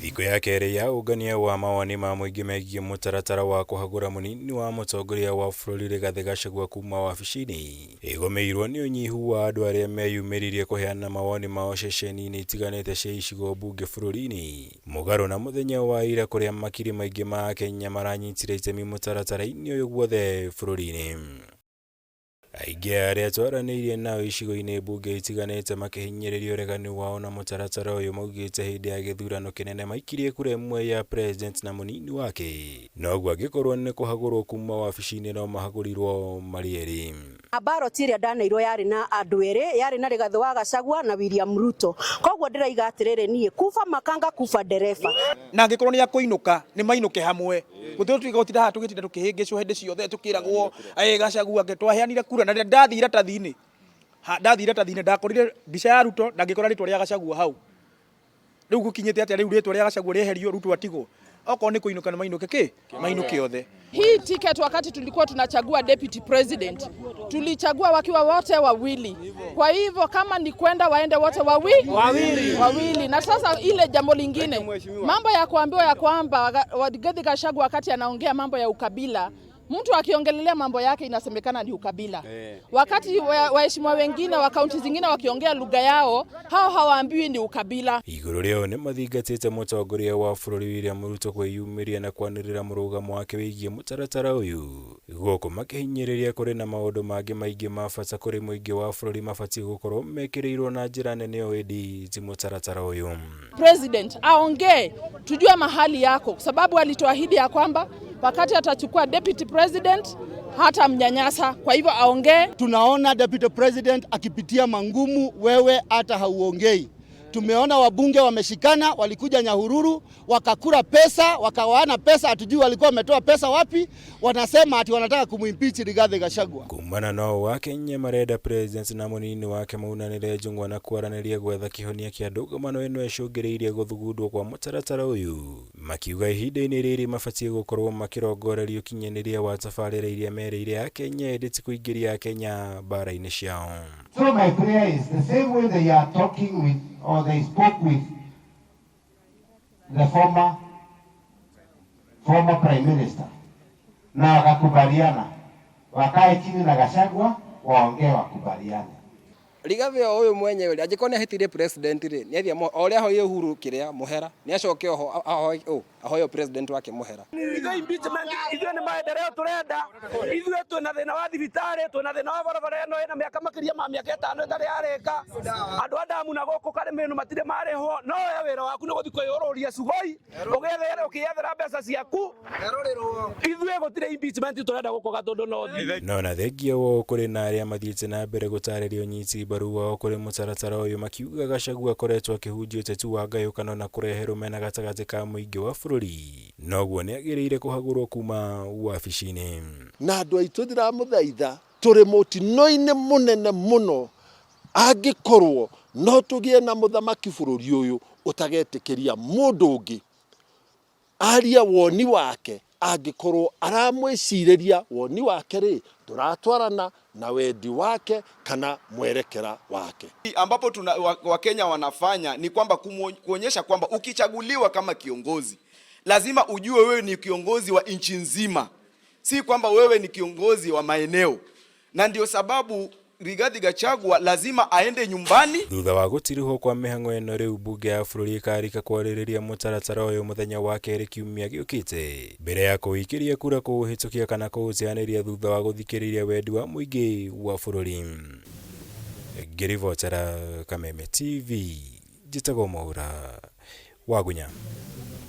Thikũ ya kerĩ ya ũngania wa mawoni ma mũingĩ megiĩ mũtaratara wa kũhagũra mũnini wa mũtongoria wa bũrũri Rigathĩ Gachagua kuma wabici-inĩ ĩgũmĩirwo nĩ ũnyihu wa andũ arĩa meyumĩririe kũheana mawoni mao ceceni-inĩ itiganĩte cia icigo mbunge bũrũri-inĩ. Mũgarũ na mũthenya wa ira kũrĩa makiri maingĩ ma Akenya maranyitire itemi mũtaratara-inĩ ũyũ guothe bũrũri-inĩ. Aingĩ a arĩa twaranĩirie nao icigo-inĩ mbunge itiganĩte makĩhinyĩrĩria ũregani wao na mũtaratara ũyũ maugĩte hĩndĩ ya gĩthurano kĩnene maikirie kura ĩmwe ya president na mũnini wake, noguo angĩkorwo nĩ kũhagũrwo kuma wabici-inĩ no mahagũrirwo marĩ erĩ. Ballot ĩrĩa ndaneirwo yarĩ na andũ erĩ, yarĩ na Rigathĩ wa Gachagua na William Ruto. Koguo ndĩraiga atĩrĩrĩ niĩ, kufa makanga kufa ndereba. Na angĩkorwo nĩ akũinũka nĩ mainũke hamwe. Gũtirĩ tuĩka gũtinda haha tũgĩtinda tũkĩhĩngĩcwo hĩndĩ ciothe tũkĩragwo ĩ Gachagua anga twaheanire kura na rĩrĩa ndathiĩ iratathi-inĩ ndathiĩ iratathi-inĩ ndakorire mbica ya Ruto na ngĩkora rĩtwa rĩa Gachagua hau. Rĩu gũkinyĩte atĩa rĩu rĩtwa rĩa Gachagua rĩeherio Ruto atigwo? Okorwo nĩ kũinũka nĩ mainũke kĩ? Mainũke othe. Hii ticket wakati tulikuwa tunachagua deputy president tulichagua wakiwa wote wawili. Kwa hivyo kama ni kwenda waende wote wawili wawili, wawili. Na sasa ile jambo lingine, mambo ya kuambiwa ya kwamba Rigathi Gachagua wakati anaongea mambo ya ukabila, mtu akiongelelea mambo yake inasemekana ni ukabila. Wakati waheshimiwa wengine wa kaunti zingine wakiongea lugha yao, hao hawaambiwi ni ukabila. Igũrũ rĩao nĩ mathingatĩte mũtongoria wa bũrũri William Ruto kwĩyumĩria na kwanĩrĩra mũrũgamo wake wĩgiĩ mũtaratara ũyũ. Gũkũ makĩhinyĩrĩria kũrĩ na maũndũ mangĩ maingĩ ma bata kũrĩ mũingĩ wa bũrũri mabatiĩ gũkorwo mekĩrĩirwo na njĩra nene o ĩndĩ ti mũtaratara ũyũ. President aongee tujue mahali yako, sababu alituahidi ya kwamba wakati atachukua deputy president hata mnyanyasa. Kwa hivyo aongee. Tunaona deputy president akipitia mangumu, wewe hata hauongei. Tumeona wabunge wameshikana, walikuja Nyahururu wakakula pesa, wakawana pesa, hatujui walikuwa wametoa pesa wapi. Wanasema ati wanataka kumuimpeach Rigathi Gachagua. Kumana no Wakenya marenda president na mũnini wake maunanĩre njũng'wa na kwaranĩria gwetha kĩhonia kĩa ndũgamano ĩno ĩcũngĩrĩirie gũthugundwo kwa mũtaratara ũyũ, makiuga ihinda-inĩ rĩrĩ mabatiĩ gũkorwo makĩrongoreria ũkinyanĩria wa tabarĩra iria merĩire Akenya ĩndĩ ti kũingĩria Akenya mbara-inĩ ciao. So my prayer is the same way they are talking with or they spoke with the former prime minister na wakakubaliana, wakae chini na Gachagua waongee wakubaliane. Rigathi o ũyũ mwenyewe rĩ, angĩkorwo nĩ ahĩtĩirie president rĩ, nĩ athiĩ o ũrĩa ahoire Uhuru kĩrĩa mũhera, nĩ acoke oho ahoe president wake mũhera. Ithuĩ impeachment, ithuĩ nĩ maendeleo tũrenda, ithuĩ twĩna thĩna wa thibitarĩ, twĩna thĩna wa barabara ĩno ĩna mĩaka makĩria ma mĩaka 5 ĩtarĩ yarĩka. Andũ a damu na gũkũ Karĩmĩnu matirĩ marĩhwo, no we wĩra waku nĩ gũthiĩ kwĩyũrũria Sugoi, ũgĩethera mbeca ciaku. Ithuĩ gũtirĩ impeachment tũrenda gũkũ Gatũndũ North. No na thengia wao kũrĩ na arĩa mathiĩte na mbere gũtarĩria ũnyiti mbaru wao kũrĩ mũtaratara ũyũ makiuga Gachagua akoretwo akĩhunjia ũteti wa ngayũkano na kũrehe rũmena gatagatĩ ka mũingĩ wa bũrũri, noguo nĩagĩrĩire kũhagũrwo kuma wabici-inĩ. Na andũ aitũ ndĩramũthaitha tũrĩ mũtino-inĩ mũnene mũno angĩkorwo no tũgĩe na mũthamaki bũrũri ũyũ ũtagetĩkĩria mũndũ ũngĩ aria woni wake angĩkorwo aramwĩcirĩria woni wake rĩ ndũratwarana na wendi wake kana mwerekera wake. Ambapo tuna Wakenya wanafanya ni kwamba kuonyesha kwamba ukichaguliwa kama kiongozi lazima ujue wewe ni kiongozi wa nchi nzima, si kwamba wewe ni kiongozi wa maeneo, na ndio sababu Rigathi Gachagua lazima aende nyumbani. Thutha wa gũtirihwo kwa mĩhang'o ĩno rĩu mbunge ya bũrũri ĩkarika kwarĩrĩria mũtaratara ũyũ mũthenya wa kerĩ kiumia gĩũkĩte mbere ya kũũikĩria kura kũũhĩtũkia kana kũũteanĩria thutha wa gũthikĩrĩria wendi wa mũingĩ wa bũrũri. Ngĩribotera Kameme TV, njĩtagwo Mwaura Wagunya.